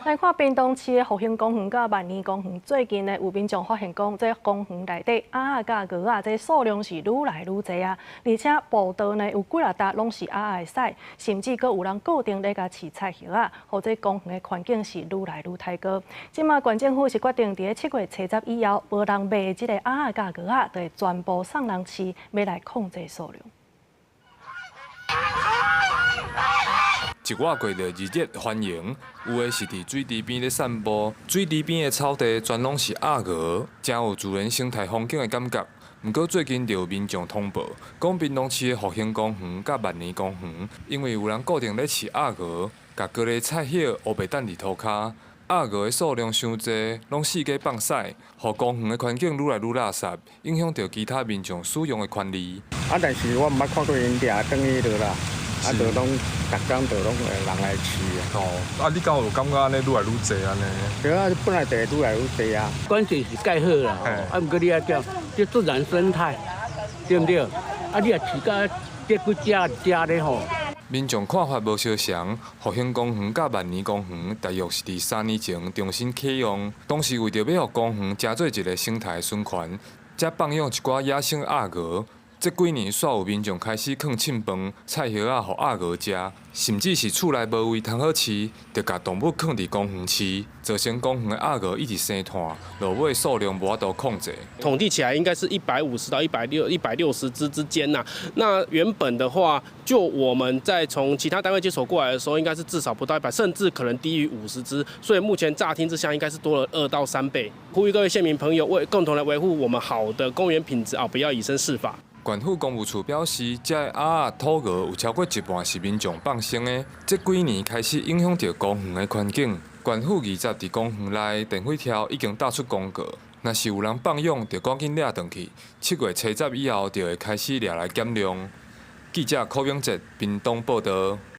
來看屏東市的復興公園佮萬年公園，最近呢有民眾發現講，這公園內底鴨仔佮鵝仔，這數量是愈來愈濟啊！而且步道呢有幾若搭攏是鴨仔的屎，甚至閣有人固定咧共飼菜葉仔，予這公園的環境是愈來愈刣高。這馬縣政府是決定佇咧7月70以後，無人賣這個鴨仔佮鵝仔，就會全部送人飼，欲來控制數量。一倚過就熱烈歡迎，有的是佇水池邊咧散步，水池邊的草地全攏是鴨鵝，誠有自然生態風景的感覺。毋過最近就有民眾通報，講屏東市的復興公園佮萬年公園，因為有人固定咧飼鴨鵝，共高麗菜葉烏白擲佇塗跤，鴨鵝的數量傷濟，攏四界放屎，予公園的環境愈來愈垃圾，影響著其他民眾使用的權利。啊，但是我毋捌看過𪜶掠轉去落啦。啊，就攏逐工就攏會人來飼啊。哦，啊，你敢有感覺按呢愈來愈濟按呢？對啊，本來就會愈來愈濟啊。關鍵是蓋好啦，啊，毋過你愛講，這自然生態，對毋對？啊，你若飼甲這幾隻隻咧吼。民眾看法無相仝，復興公園佮萬年公園大約是佇3年前重新啟用，當時為著欲予公園成做一个生態循環，才放養一寡野生鴨鵝。這幾年，煞有民眾開始囥凊飯、菜葉仔予鴨鵝食，甚至是厝內無位通好飼，就共動物囥佇公園飼，造成公園的鴨鵝一直生湠，落尾數量無法度控制。統計起來應該是150到160隻之間吶。那原本的話，就我們在從其他單位接手過來的時候，應該是至少不到100，甚至可能低於50隻。所以目前乍聽之下，應該是多了2到3倍。呼籲各位縣民朋友，為共同來維護我們好的公園品質啊，不要以身試法。縣府公務處表示，這个鴨仔土鵝有超過一半是民眾放生的，這幾年開始影響著公園的環境。縣府二十佇公園內電火柱已經貼出公告，若是有人放養，就趕緊掠轉去。7月70以後，就會開始掠來減量。記者柯永哲屏東報導。